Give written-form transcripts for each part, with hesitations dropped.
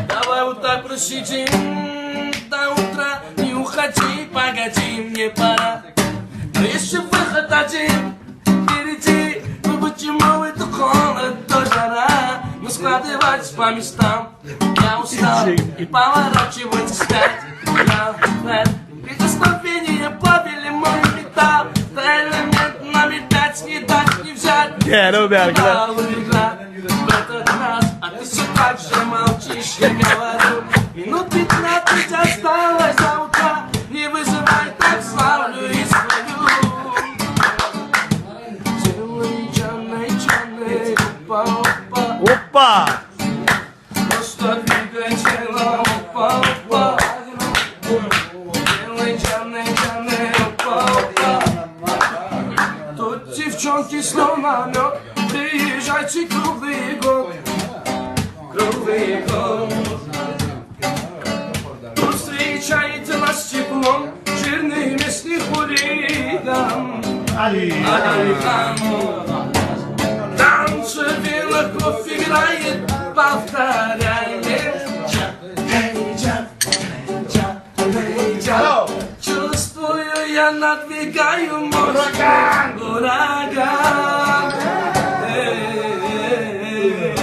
Давай вот так просидим до утра, не уходи, погоди, мне пора. Но еще выход один впереди, ну почему это холод, то жара? Ну складывать по местам, я устал и поворачивать вспять. Я Прикосновение плавили мой металл, элемент нами пять не дать, не взять. Gel o belki. Игра в этот раз, а ты все так же молчишь, я говорю. Минут 15 осталось до утра, не вызывай так славлю и свою. Целый чанай, чанай, опа, опа, Hoppa. просто двигай тело, опа, опа. Делай чанай, чанай, опа, опа. Тут девчонки словно мед, приезжайте круглый год, круглый год. Тут встречаете нас теплом, жирный местный хулиган. Ali. Алихан. Танцы белых кровь играет, повторяет. Ча, ча, ча, ча. Чувствую, я надвигаю мощный ураган. Эй,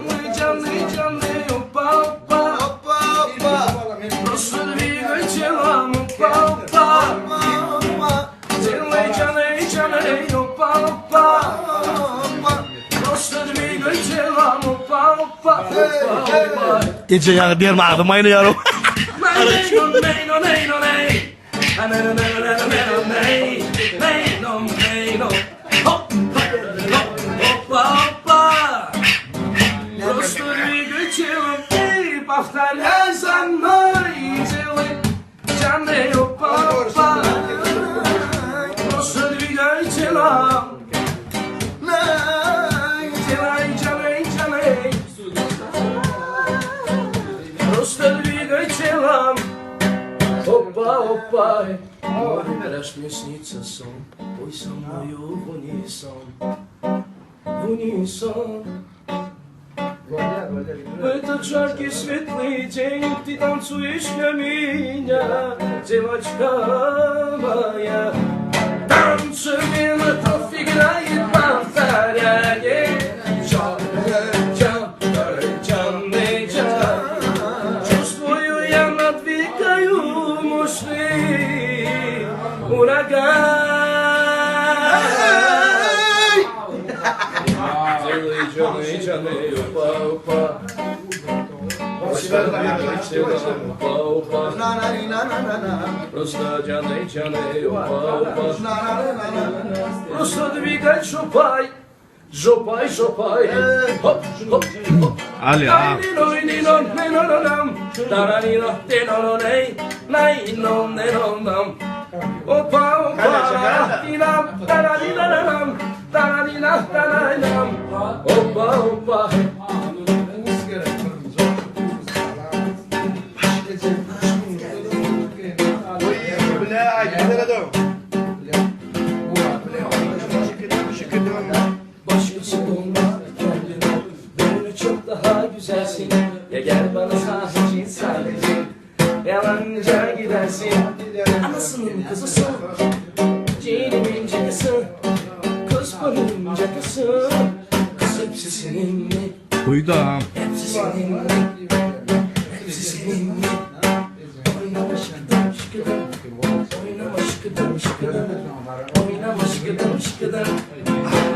Мой canlı canlı опа опа Hoppa hoppa. Просто двигай телом опа опа Hoppa Делай canlı canlı опа опа hoppa. Просто двигай телом опа опа опа опа Gece yani bir ağzım aynı yarım. Просто двигай телом и повторяй за мной Делай canlı опа опа Просто двигай телом Nay. Делай canlı canlı Просто двигай телом Опа, опа Раз мне снится сон Пой со мною в унисон В унисон В этот жаркий светлый день Ты танцуешь для меня Девочка моя Танцы кровь играет, повторяет Ча, ча, ча, ча. Чувствую, я надвигаю мощный ураган. Делай, чаны, чаны, опа, опа. Опа, опа. Na na na na na na. Просто чаны, чаны, опа, опа. Na na na na na. Просто двигай, жопай. Жопай, жопай. Хоп, хоп, хоп. Ali ha. Opa opa Başkası olma kendine Böyle çok daha güzelsin Ya gel bana sadece sadece Yalanca gidersin Anasının kızısın Cinimin cakası Kız bunun cakası Kız hepsi seninle Buydu ha. Hepsi seninle Hepsi seninle Oynama şıkıdım şıkıdım Oynama şıkıdım şıkıdım Oynama şıkıdım şıkıdım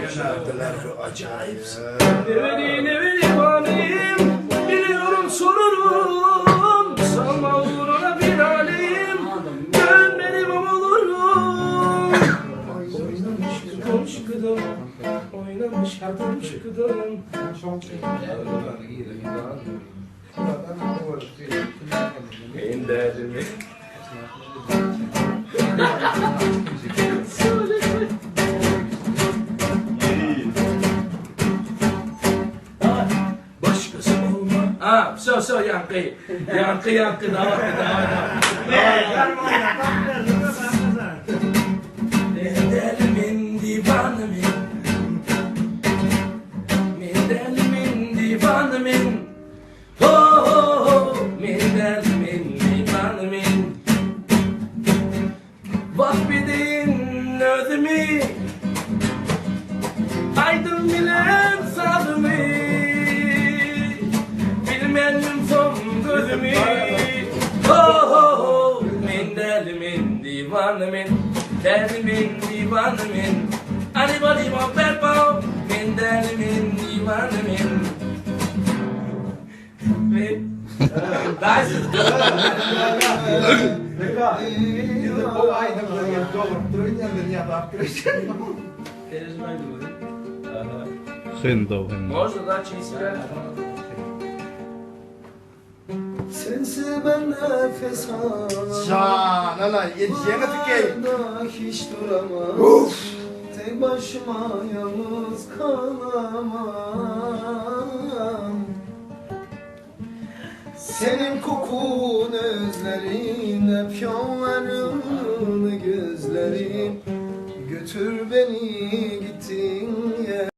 Nelerdeler acayipsin Ne veri ne veri halim Biliyorum sorurum Sanma uğruna bir halim Dön benim olurum Oynama şıkıdım şıkıdım Oynama şıkıdım şıkıdım Benim derdim Başkası olma. Ha, все, все, yankı. Yankı, yankı, давай, давай, давай. Delimin divanı mı? Çaldym bilen sazymy Bilmedim soň gözümi Ho ho ho Men däli men diwana men Däli men diwana men Ali bali bo ber bo Men däli men diwana men Men Sensiz ben nefes alamam. Janana ýetişeňe tikeýin. Burada hiç duramam. Tek başıma yalnız kalamam. Senin kokun özlerin hep yolların gözlerin Götür beni gittin yer.